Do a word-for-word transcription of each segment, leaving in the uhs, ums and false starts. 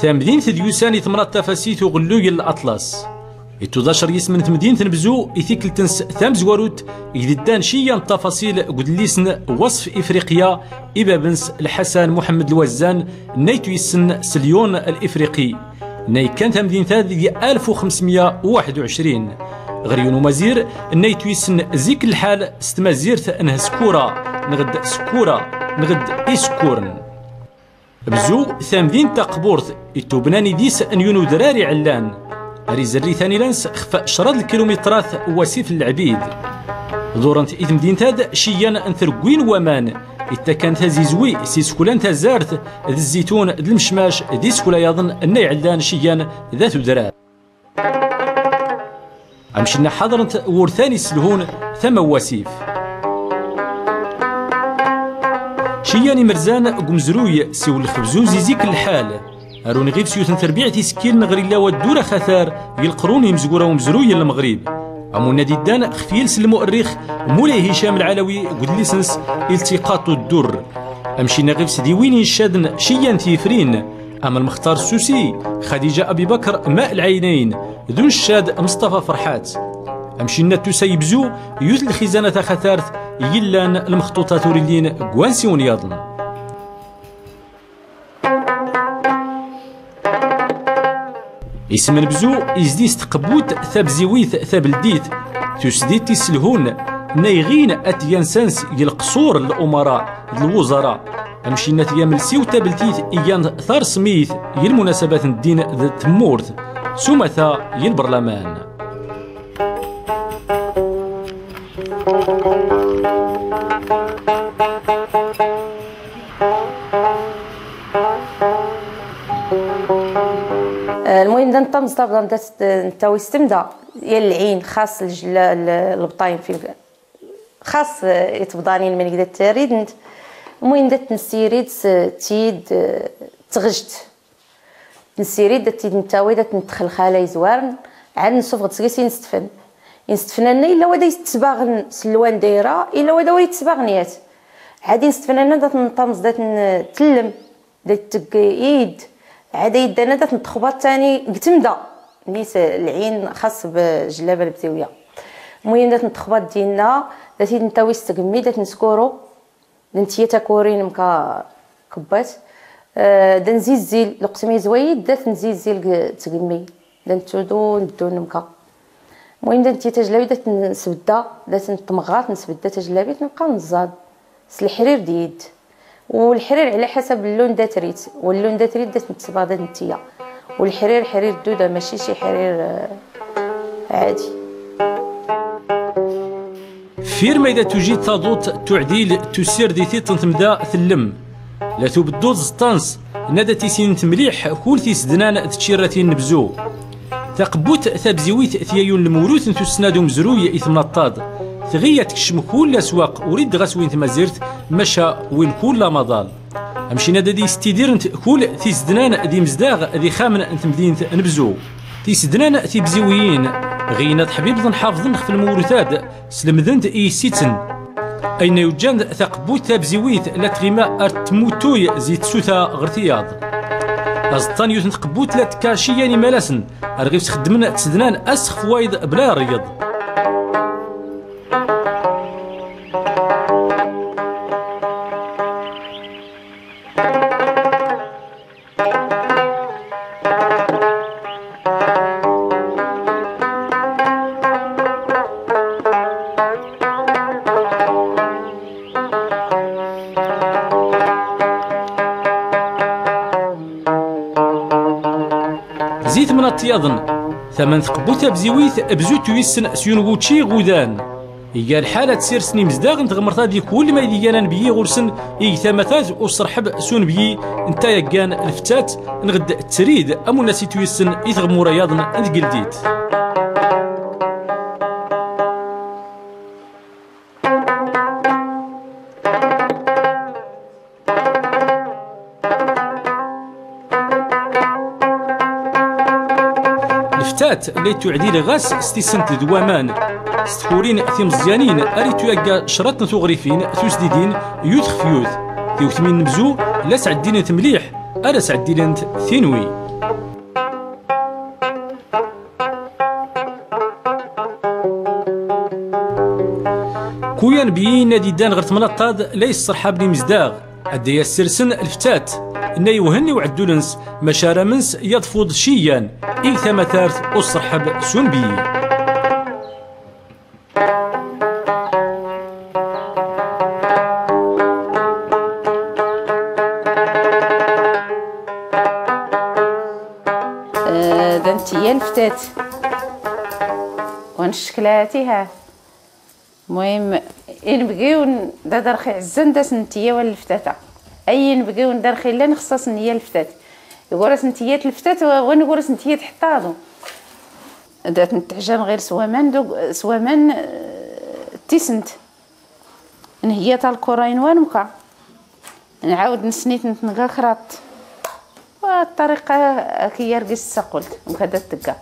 Tamdint d yusan i temnaḍt tafasit uɣelluy n Laṭlas. Ittuḍacer yisem n temdint n Bzu i tikkelt-ns tamezwarut, i d-ddan ciyya n ttafaṣil deg udlis n Waṣf Ifriqya i bab-ns Lḥasan Muḥemmed Lwazzan, nna ittuyissen s Lyon Lifriqi, nna yekkan tamdint-a deg alef u xemsmya u waḥed u ɛecrin. Ɣer yiwen umazir, nna ittuyissen zik lḥal s tmazirt n Heskura, neɣ d Sekkura, neɣ d Isekkuren. Bzu, tamdint taqburt, ittubnan idis n yiwen udrar iɛellan. Ar izerri tanila-ns xef crad lkilumitrat n wasif n Leɛbid. Ḍurrent i temdint-ad ciyyan n treggwin n waman, ittakkan tazizwi s isekla n tazart d zzitun d lmecmac d isekla yaḍen nna iɛellan ciyyan dat udrar. Amcinna ḥaḍrent wurtan iselhun tama n wasif. Ciyyan imerzan deg umezruy siwel xebzuz i zik n lḥal. Ar unɣif s yiwet n terbiɛt isekkilen ɣer illa waddur axatar deg leqrun imezwura umezruy n Lmeɣrib. Amunna d-iddan xef yiles n lmu'rrix Mulay Hicam Lɛalawi deg udlis-ns Iltiqaṭ uddur. Amcinna ɣif-s d iwin ineccaden ciyyan tyefrin, am Lmextar Ssusi, Xadija Abi Bakr, Ma Lɛaynayn, d uneccad Meṣṭafa Ferḥat. Amcinna tusa i Bzu yiwet n lxizana taxatart yellan lmexṭuṭat ur illin deg wansiwen yaḍen. Isem n Bzu izdi s tqebbudt tabziwit tabeldit, tusdidt iselhun, nna iɣin ad tgan sans g leqṣur n lumara d lwuẓara, amcinna tga amelsi u tabeldit igan tarsmit g lmunasabat n ddin d tmurt, s umata g lberlaman. Lmuhim, da nṭṭamẓ tabḍant dat ntawi s temda, yal lɛin xas lj-, l-, l-, lebṭayen fi, xas, eh, itebḍanin mengda ttaridnt. Lmuhim, dat nsirid s tid, eh, tɣejt. Nsirid dat tid ntawi, dat ntxel xala izwarn, ɛad nsufɣ-d seg-s instfen. Instfen-anna illa wada yettbaɣen s lwan dayra, illa wada wa yettbaɣen yat. Ɛad instfen-anna dat nṭamẓ, dat ntellem, dat teg id, ɛad ayd-anna dat ntxbaḍ tani g temda. Nis lɛin xas b jlaba lbziwya. Lmuhim, dat ntxbaḍ dinna, dat id ntawi s tgemmi, dat nskuru. Da ntya takurin mka kebbat. Eh, da nzizzil, lqut mi izwayed, da t-nzizzil g tgemmi. Da ntudu, nddu mka. Lmuhim, da ntya tajlabit, da t-nsbedda, da t-ntmɣat, nsbedda tajlabit, nbqa nẓẓad. S leḥrir d yid. U leḥrir ɛla ḥasab llun da trit. U llun da trit da t-ntsbaɣ, da ntya. U leḥrir, ḥrir dduda, mačči či ḥrir, eh, ɛadi. Firma ida tujit taḍut tuɛdil tussir di tiṭ n temda tellem. La tubedduḍ ẓeṭṭans, nna da tisinent mliḥ kul tisednan d tcirratin n Bzu. Taqbut tabziwit tya yun lmurut n tussna d umezruy i temnaḍt-ad. Tɣi ad tekcem kul aswaq, ur id ɣas win tmazirt, maca win kul amaḍal. Amcin ad ad yestidirent kul tisednan d imezdaɣ d ixxamen n temdint n Bzu. Tisednan tibziwiyin ɣiyen ad ḥbibḍen ḥafḍen xef lmurut-ad, slemden-t i yessi-tsen. Ayen yuǧǧan taqbut tabziwit la tɣima ar tmutuy zi tsuta ɣer tiyaḍ. Aẓeṭṭa n yiwet n tqbut la tekka ciyyan imalasen, ar ɣif-s xeddmen tsednan ass xef wayeḍ bla rryeḍ. Zi temnaḍt yaḍen, tama n tqbut tabziwit Bzu tuyes-sen s yiwen wučči iɣudan. Iga lḥal ad sirsen imezdaɣ n tɣemrt-a di kull ma id igan anebyi ɣur-sen, ig tamatat u ṣṣerḥeb s unebyi n tayagga n lfettat, neɣ d trid am unnas ituyesen i tɣemmura yaḍen n tgeldit. Lftat la ittuɛdil ɣas s tisent d waman, s tkurin timeẓyanin ar ittuyagga craṭ n tuɣrifin tusdidin yut xef yut. Tiwtmin n Bzu la sɛeddilent mliḥ, ara sɛeddilent tinwi. Byin ad iddan ɣer tmnaḍt-ad la yesserḥaben imezdaɣ, ad d-yassersen lftat, nna yewhen i uɛeddul-ns, maca aram-ns yaḍ fuḍ ciyyan, ig tamatart u ṣṣerḥeb s unbyi. Eh, da ntiyya lftat. Wa n ccekla tiha. Muhim, inebgiwen d aderxi ɛezzan da s ntiyya wa n lftata. Ay inebgiwen d aderxi llan xṣṣa s ntiyya lftat. Igur as ntiyya lftat, wa, wa n igur as ntiyya ḥeṭṭa aḍu. Da tent-teɛjan ɣir s waman, dug, s waman, eh, tisent. Nheyya talkura-yin wa n mka. Nɛawed nsnit ntnga kraḍt. Wa ṭṭariqa akiyar gis tsaqult, mka da tga.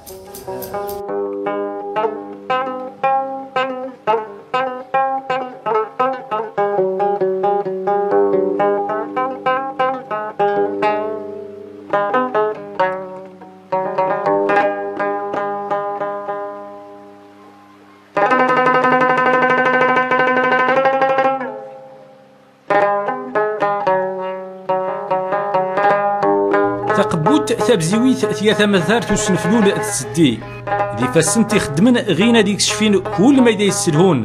Taqbut tabziwit tga tamatart usneflul d tseddi. D ifassen t-ixeddmen ɣin ad ikcfin kull ma yda yesselhun.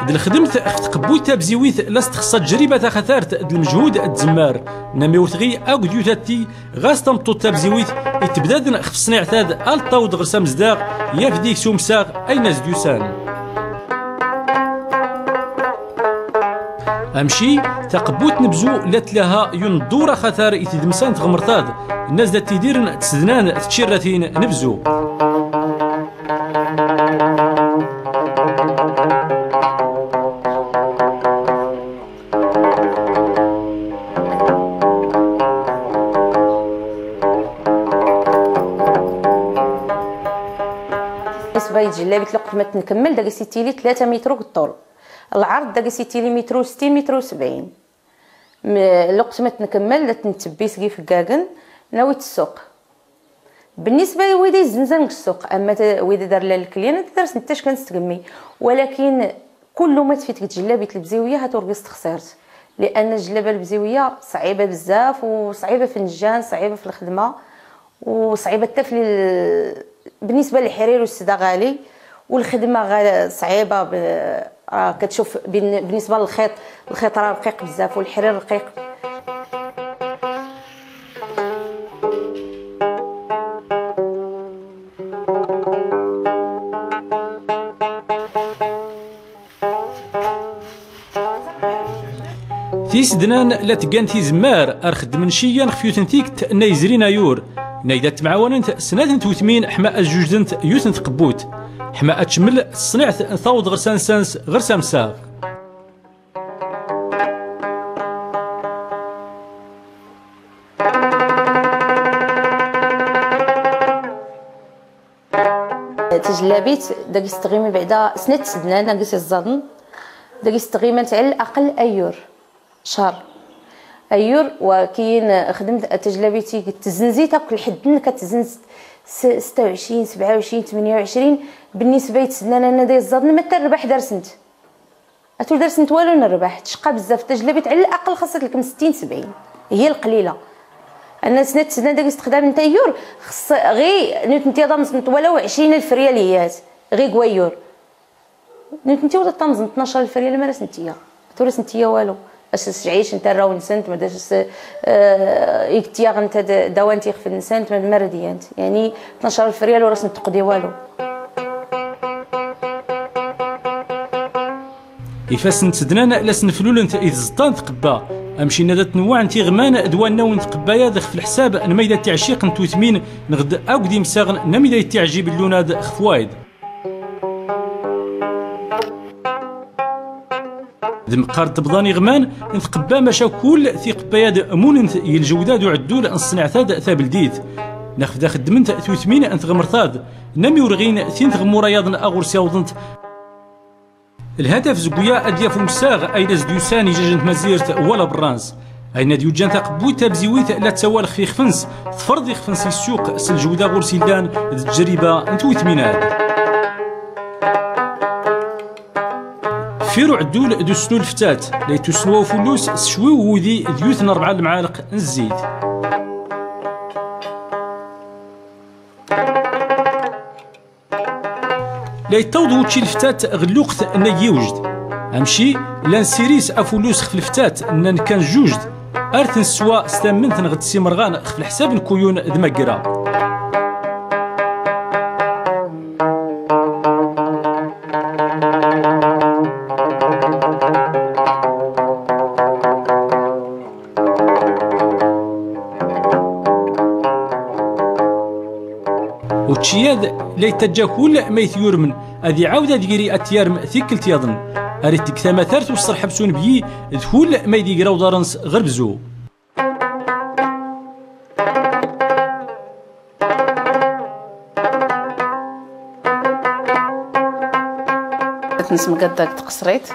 D lxedmt ɣef tqbut tabziwit la s-txeṣṣa tejriba taxatart d lmejhud d tzemmar. Nna mi ur tɣi akk d yutatti, ɣas tameṭṭut tabziwit itebdaden xef ṣṣniɛt-ad al taweḍ ɣer samezdaɣ, yaf deg-s umsaɣ ayen as-d-yusan. Amci, taqbut n bzu la tlaha yun ddur axatar i tdemsa n tɣemrt-ad, nna s da tidiren tsednan d tcirratin n bzu. Isba i tjellabit luqt ma tnkemmel, dagi s itili tlata mitru g ṭṭul. Lɛerḍ dagi s itili mitru u settin, mitru u sebɛin. M-, luqt ma tnkemmel, da tntebbi seg ifeggagen, nawi-tt ssuq. Bennisba i wid izzenzan deg ssuq, ama ta-, wid dar llan lkliyan, ad dar-sen tackan s tgemmi. Walakin kullu ma tfit deg tjellabit lebziwiya, ha turgi s texsirt. Lianna tjellaba lebziwiya ṣɛiba bezzaf, u ṣɛiba f nnjan, ṣɛiba f lxedma, u ṣɛiba taf l-, bennisba lḥrir u ssda ɣali, u lxedma ɣa-, ṣɛiba b-, آه، كتشوف بالن-، بالنسبة للخيط، الخيط راه رقيق بزاف والحرير رقيق. Tisednan la tgan tizemmar ar xeddmen ciyyan xef yut n tikt nna yezrin ayur. Nna ida ttemɛawanent snat n twetmin ḥma ad jujdent yut n tqebbut. Ḥma ad tcemmel tesniɛt taweḍ ɣer sansans ɣer samsaɣ. Tajellabit, dagi s tɣimi bɛda snat tsednan, dagi s iẓẓaden, dagi s tɣima tɛell aql ayyur. Ccher. Ayyur, wa kayin xedmt tajellabit i tezzenz akk lḥedd n, katezzenz s-, ستة وعشرين، سبعة وعشرين، ثمانية وعشرين، بالنسبة i tsednan nna da iẓẓaden, ma terbaḥ darsent. Atul darsent walu n rrbaḥ, tcqa bezzaf tajellabit, ɛell aql xaṣṣa tlkem ستين، سبعين. هي القليلة. Anna snat tsednan dagi s texdam n tayyur, xeṣṣ ɣi nutenti ad amẓent walaw عشرين ألف ريال iyat, ɣi g wayyur. Nutenti ula tamẓent tnac alef riyal ma ra sent-tiyya. Tura sent-tiyya walu. As sejɛicent arraw-nsent, ma d as, eh, ig tiyaɣent ad dawant ixef-nsent, ma d ma ra diyant. Yeɛni tnac alef riyal ur asent-teqdi walu. Ifassen n tsednan la sneflulent i tzeṭṭa n tqebba. Amcinna da tnewwaɛent iɣman d wannaw n tqebba-yad xef leḥsab n ma ida tiɛciq n twetmin neɣ d akk d imsaɣen n ma ida yettiɛjib llun-ad xef wayeḍ. D meqqar tebḍa n iɣman n tqebba, maca kull tiqebba-yad munent i ljewda d uɛeddul n ṣṣniɛt-ad tabeldit. Nexf da xeddment twetmin n tɣemrt-ad, nna mi ur ɣin tin tɣemmura yaḍen aɣur s-yawḍent. Lhadaf zeg uya ad yaf umsaɣ ayen as-d-yusan i jaj n tmazirt wala berranz. Ayen ad yuǧǧan taqbut tabziwit la tsawal xef ixef-ns, tferḍ ixef-ns i ssuq s ljewda ɣur-s illan d tjriba n twetmin-ad. F Deffir uɛeddul d usnu n lftat, la yettusnu ufullus s cwiwi n wudi d yiwet n rebɛa n lemɛalq n zzit. La yettawḍ wučči lftat ɣer lweqt nna n yiwjed. Amci, la nsiris afullus xef lftat nna nekka njujed, ar t-nswa s tammant neɣ d simerɣan xef leḥsab n kuyun d magra. Učči-ad la yettaǧǧa kul ma it-yurmen ad iɛawed ad yiri ad t-yarem tikkelt yaḍen, ar iteg tamatart u ṣṣerḥeb s unebyi d kul ma ideg igra uḍar-ns ɣer bzu. Ad t-nesmeggaḍ deg tqeṣrit,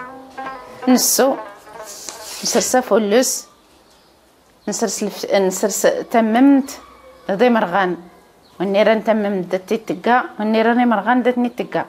nessu, nsers afulles, nsers lf-, nsers tammemt d imerɣan. Win iran tammemt da t-ittegga, win iran imerɣan da ten-ittegga.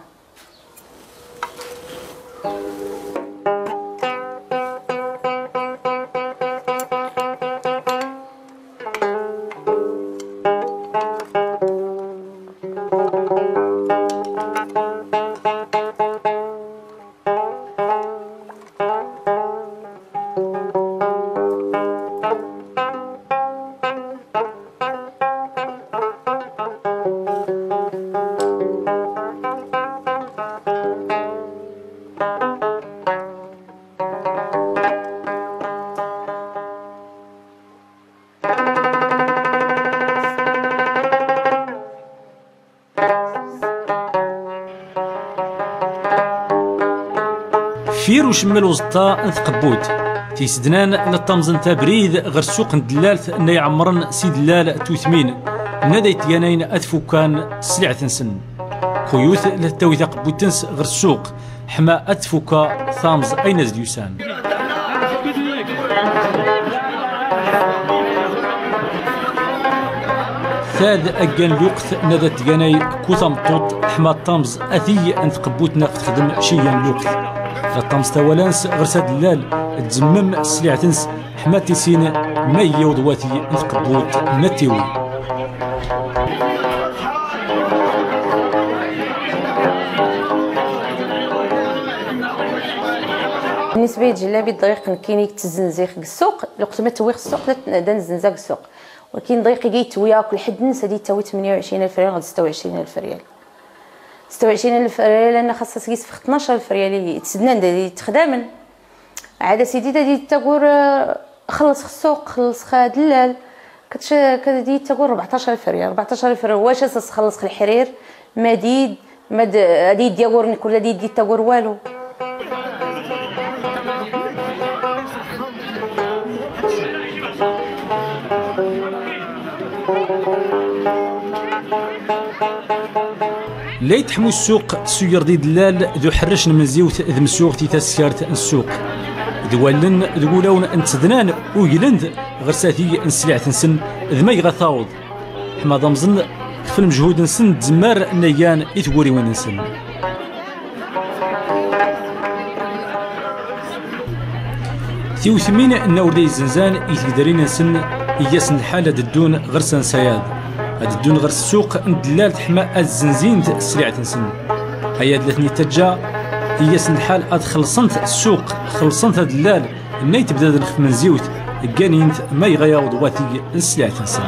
Deffir ucemmel uẓeṭṭa n tqebbut, tisednan la ṭṭamẓent abrid ɣer ssuq n dellalt nna iɛemmren s idellal n twetmin nna da yettganayn ad fukkan sliɛt-nsen. Kuyut la tettawi taqebbut-ns ɣer ssuq, ḥma ad tfukka tamẓ ayen as-d-yusan. Tad aggan lweqt nna da tganay ku tameṭṭut, ḥma tamẓ atiy n tqebbut nna texdem ciyyan lweqt. La ṭṭamẓ tawala-ns ɣer s adellal, tzemmem sliɛt-ns, ḥma tisin ma yyaweḍ wati n tqebbut nna tiwi. بالنسبة للجلابي الدقيق نكيني تزنزيخ السوق، لقت ما تويخ السوق دا نزنزاك السوق. ولكن دقيق يجي يتويا كل حد نسى دي تاوي ثمانية وعشرين ألف ريال غد ستة وعشرين ألف ريال. ستة وعشرين ألف ريال لأن خاصة سقيس في اثناش ألف ريال اللي تسدنا دا دي تخدامن. عاد سيدي دا دي تاكور، آه، خلص السوق، خلص خا دلال. كتش-، كدي تاكور أربعتاش ألف ريال، أربعتاش ألف ريال. واش أساس خلص الحرير؟ مديد، مد-، هادي يدي أكور نكول، هادي يدي تاكور والو. La itḥmu ssuq s uyerḍi dellal d uḥerrec n menziwt d msuɣt i taskart n ssuq. D wallen d wulawen n tsednan uglen-d ɣer sati n sliɛt-nsen d ma yɣa taweḍ. Ḥma d amẓen xef lmejhud-nsen d tzemmar n ayyan i twuriwin-nsen. Tiwtmin n awrday izzenzan i tgedrin-nsen, iyyasen lḥal ad ddun ɣer s ansayad, ad ddun ɣer ssuq n dellalt ḥma ad zzenzint sliɛt-nsen. Ayad la ten-ittaǧǧa, iyyasen lḥal ad xellṣent ssuq, xellṣent adellal, nna itbdaden xef menziwt, gganint ma yɣa yaweḍ watig n sliɛt-nsen.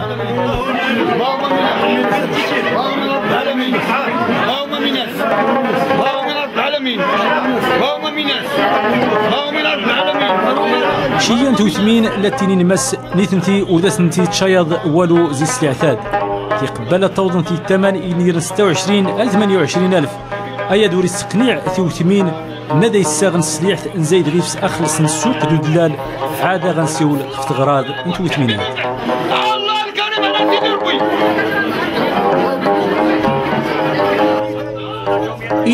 Ciyyan twtmin la ttinin mass nitenti ur d asent-ittayaḍ walu zi sliɛt-ad. Tiqebbal ad tawḍent i ttaman i niren setta u ɛecrin al tmanya u ɛecrin alef. Ayad ur isseqniɛ tiwtmin nna da yessaɣen sliɛt n zayd ɣifs axelleṣ n ssuq d udellal, ɛad a ɣ-nsiwel xef teɣrad n twtmin-ad.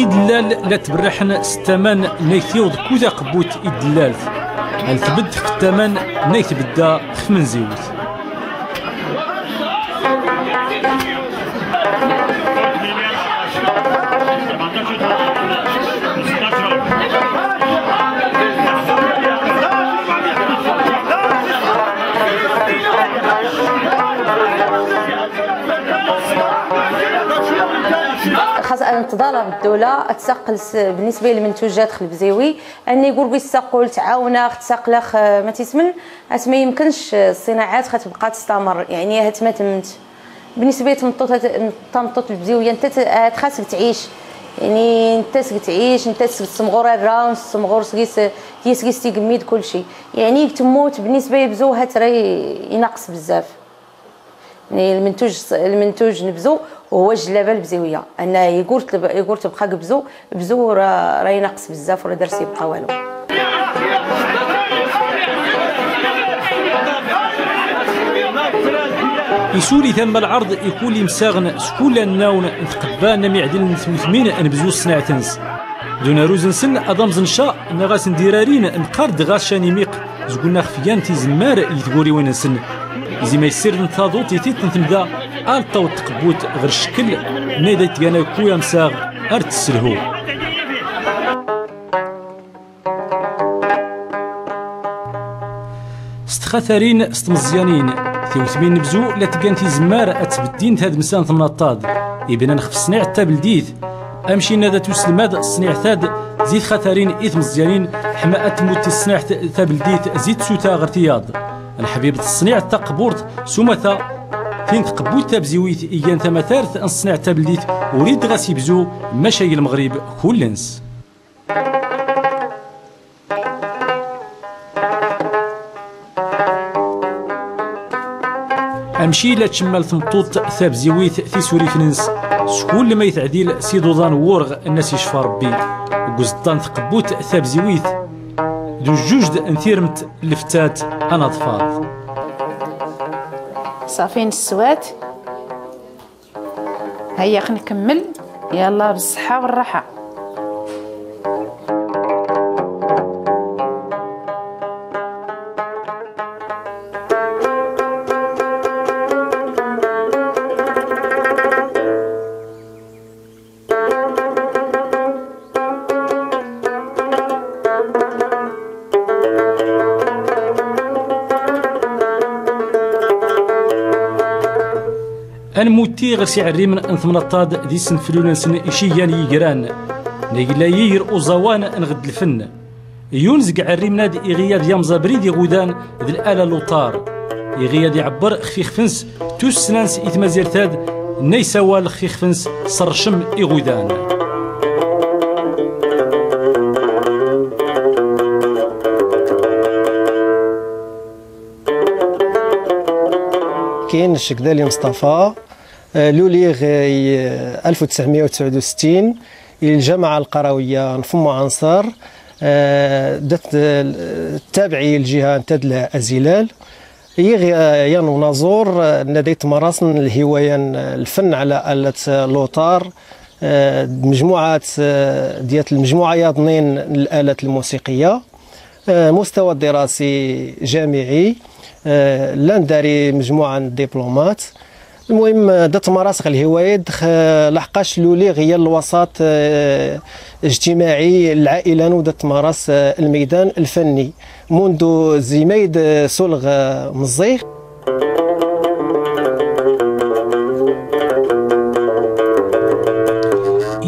Idellal la ttberriḥen s ttaman nna itiwḍ ku taqebbut i dellalt, al tbedd xef ttaman nna itbedda xef menziwt. خاص أن تضارب الدولة، تساقل س-، بالنسبة للمنتوجات خ البزيوي، أن يقول بيساقول تعاوناخ، تساقلخ، آه، ما تسمن، أس ما يمكنش، آه، الصناعات خاتبقى تستمر، يعني هي هتمتمت. بالنسبة لتمطوط، تمطوط البزيوية، انت ت-، آه، خاصك تعيش. يعني انت سك تعيش، انت سك تسمغور الراون، تسمغور سكيس، هي سكيس تيقميد كل شيء. يعني تموت بالنسبة لبزو هات راي ينقص بزاف. يعني المنتوج الص-، المنتوج نبزو وهو الجلابة البزيوية. أنا يقول تب-، يقول تبقى قبزو، بزو راه، راه ينقص بزاف ولا درس يبقى والو. Isuli tamma lɛerḍ i kul imsaɣen s kul annawn n tqebba n am iɛdil n tmutmin n bzu s tṣniɛt-ns. D unaruz-nsen ad amẓen ca neɣ ad sen-d-irarin mqar d ɣas can imiq zgunna xef yan tizemmar i tguriwin-nsen. Izi ma yessirden taḍut i tiṭ n temda, ar taweḍ tqebbut ɣer cckel nna i da itgan akku amsaɣ ar tesselhu. S txatarin, s tmeẓyanin, tiwtmin n bzu la tgan tizemmar ad tbeddin tadmsa n temnaḍt-ad ibnan xef ṣṣniɛt tabeldit. Amcin ad tuselmad ṣṣniɛt-ad zi txatarin i tmeẓyanin, ḥma ad tmut ṣṣniɛt tabeldit zi tsuta ɣer tiyaḍ. Lḥbib d ṣṣniɛt taqburt s umata, tin tqebbut tabziwit igan tamatart n ṣṣniɛt tabeldit, urid ɣas ibzu maca i Lmeɣrib kullens. Amci la tcemmal tmeṭṭut tabziwit tisurifen-ns, s kull ma yetɛdil s iḍuḍan n wurɣ nna s yecfa Rebbi. Deg uẓeṭṭa n tqebbut tabziwit, d ujjujd n tiremt lfettat anaḍfar. Ṣafi nesswat. Hayya, x'nkemmel. Yalla, bṣṣeḥḥa u rraḥa. Ad nmutti ɣer s iɛerrimen n temnaḍt-ad d isenflul-nsen icigan n yigran, nna yella yiger uẓawan nɣ d lfenn. Yun zeg iɛerrimen-ad iɣi ad yamẓ abrid iɣudan d lala n luṭar. Iɣi ad iɛebber xf ixf-ns, tussna-ns i tmazirt-ad, nna isawal xf ixf-ns s rrcem iɣudan. Kayin Ccegdali Msṭafa, آه، لوليغ، آه، ألف وتسعمية وتسعود وستين، الجامعة القروية نفمو عنصر، آه، دت، آه، تابعي الجهة نتاد الأزلال. يغ، آه، يان ونازور، آه، نديت مراسن الهواية، آه، الفن على آلة، آه، لوطار، آه، مجموعات، آه، ديال المجموعة ياضنين الآلات الموسيقية. آه، مستوى دراسي جامعي، آه، لان داري مجموعة من الدبلومات. المهم، آه، درت مراسخ الهواية دخ-، آه، لحقاش لولي غير الوسط، آه، اجتماعي العائلة نودت مراس، آه، الميدان الفني منذ زيميد، آه، سلغ، آه، مزيغ.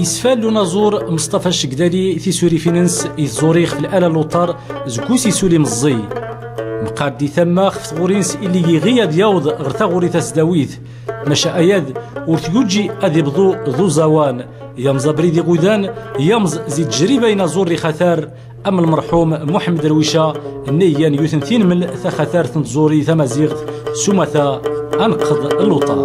Isfal unaẓur Msṭafa Ccegdali tisurifin-ns i tẓuri xf lala n luṭar zeg usisul imeẓẓi. Mqar di tamma xf tɣuri-ns illi iɣi ad yawḍ ɣer taɣuri tasdawit, maca ayad ur t-yuǧǧi ad ibḍu d uẓawan, yamẓ abrid iɣudan, yamẓ zi tejriba inaẓur ixatar, am lmerḥum Muḥemmed Rwica, nna igan yut n tinmel taxatart n tẓuri tamaziɣt s umata anqeḍ n luṭar.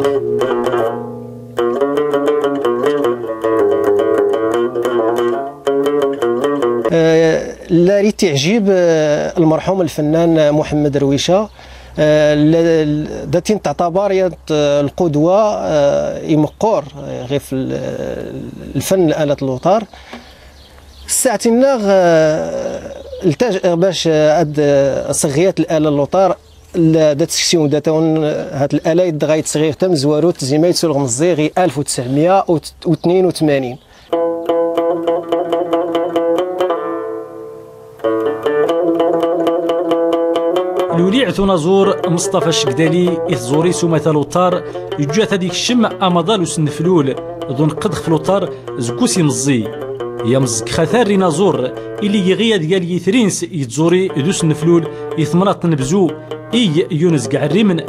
آه، اللي تعجب، آه، المرحوم الفنان محمد رويشة، آه، ل-، ل-، داتين تعتبر يد، آه، القدوة، آه، يمقور، آه، غير في ال-، الفن آلة اللوطار. الساعتين لا غ-، التاج باش، آه، هاد، آه، صغيات الآلة اللوطار، لا، دات سكسيون داتون، آه، هاد الآلة يد غايت صغير تم زواروت زي ما يتسول غمزي غي ألف وتسعمية وتنين وتمانين. Luli ɛt unaẓur Msṭafa Ccegdali i tẓuri s umata luṭar, yeǧǧa-t ad ikcem amaḍal usneflul. d uneqqed xef luṭar zeg us imeẓẓi. Yamẓ deg xatar n inaẓur, ili yiɣi ad yal yitri-ns yettẓuri d usneflul i temnaḍt n Bzu, iy yunez deg iɛerrimen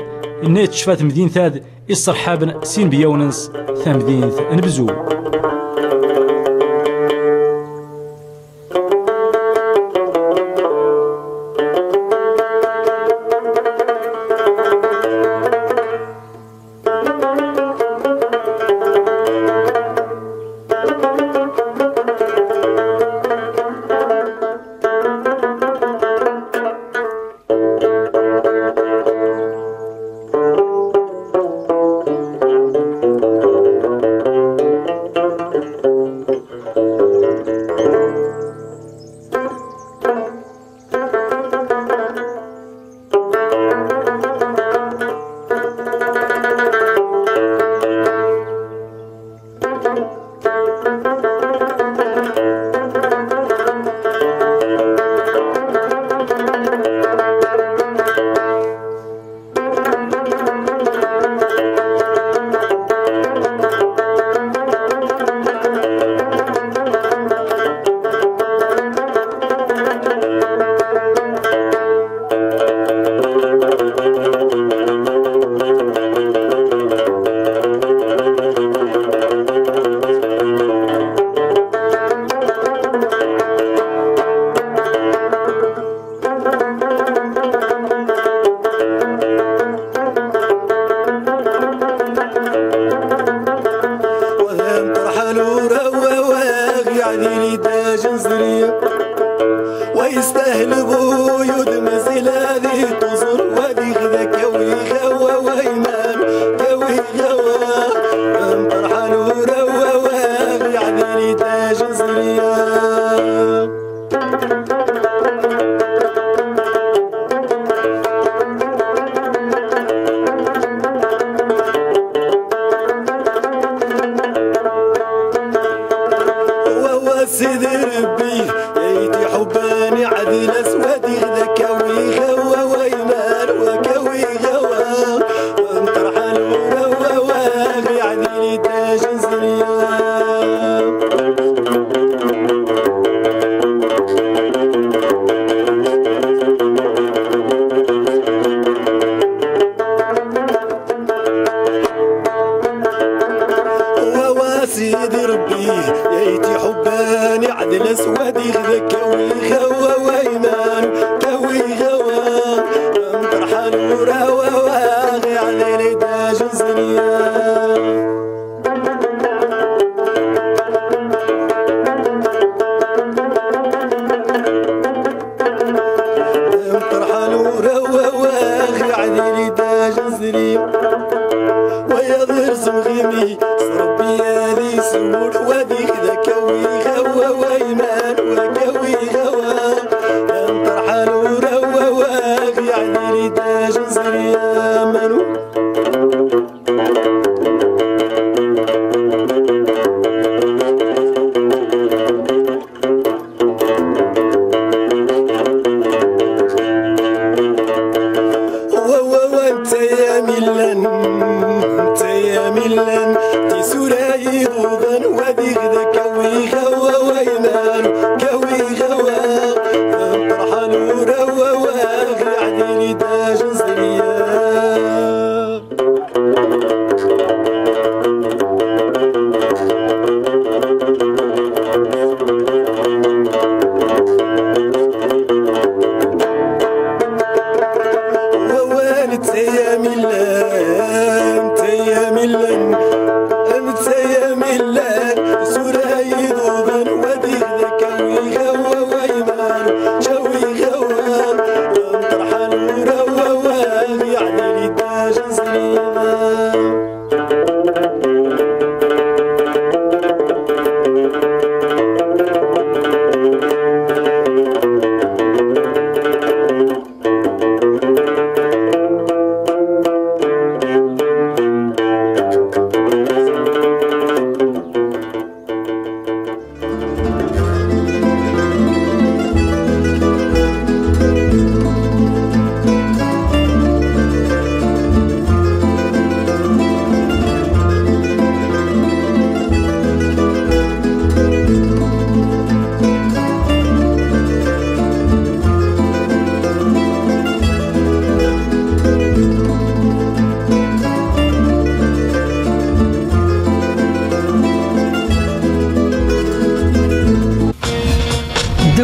nna i tecfa temdint-ad, isserḥaben s inebyawen-ns tamdint n Bzu. ويستاهل بويود مزيلة ذي تزر ودي غدا كوي غوا ويمان كوي غوا. انطرحان وروا وغي عديني تاج زريان. ووا سيدي ربي، يايتي حباني عدل اسود يغدى كوي غوا ويمان وكوي غوا. انطرحان وروا وغي عديني تاج زريان. ووا سيدي ربي، يايتي حباني عدل اسود يغذى كوي غوا ويمان كوي غوا. انطرحان وروا وغي عديني تاج زريان. انطرحان وروا وغي عديني تاج زريان. ويا ضرس مغيمي صربي هذه سمور ودي غدا كوي غوا ويمان وكوي غوا. انطرحان وروا وغي عديني تاج زريان. ووا انت يا ميلان، انت يا ميلان، تيسوراي ضوضن ودي غدا كوي غوا ويمان، كوي غوا. انطرحان وروا وغي عديني تاج زريان. ووالد تيامي الله، تيامي الله، تيامي الله، سوراي ضوبان ودي غدا كوي غوا ويمان، شوي غوا، انطرحان وروا، يعني لي داج زريبان.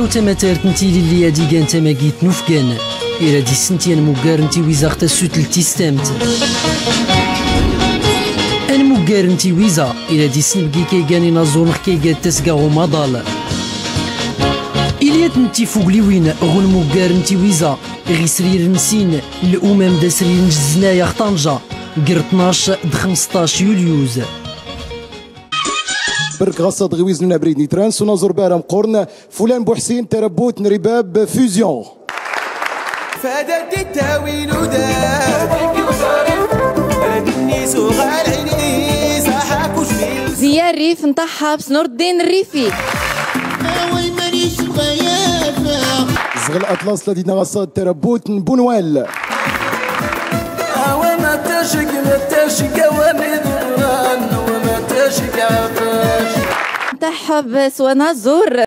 Tamatart n tililli ad igan tamagit n ufgan, ira d-issenti anmuggar n tiwiza ɣ tasut n tistemt. Anmuggar n tiwiza, ira d-issenbgi kaygan inaẓuren ɣ kaygad tasga ɣ umaḍal. Ilyat n tifugliwin ɣ unmuggar n tiwiza, ɣ isrir n sin lumam d asrir n jznaya ɣ Tanja, ger tnac d xmesṭac yulyuz. Berk ɣas ad ɣiwiz n unabrid n itran s unaẓur bara meqqorn, Fulan Buḥsin, tarabbut n Ribab Fusion. Fadad ittawi nudan, rad-nni zuɣal ɛini, saḥa kucmi. Ziya Rif n Taḥab s Nurdin Rifi. Awa iman-is bɣa yafeɣ. Zɣel Atlas la dina ɣas ad tarabbut n Bunwal. Awa ma taceg, ma taceg, awa mi d-ɣran, awa ma taceg ɛafac. Taḥab s wanaẓur.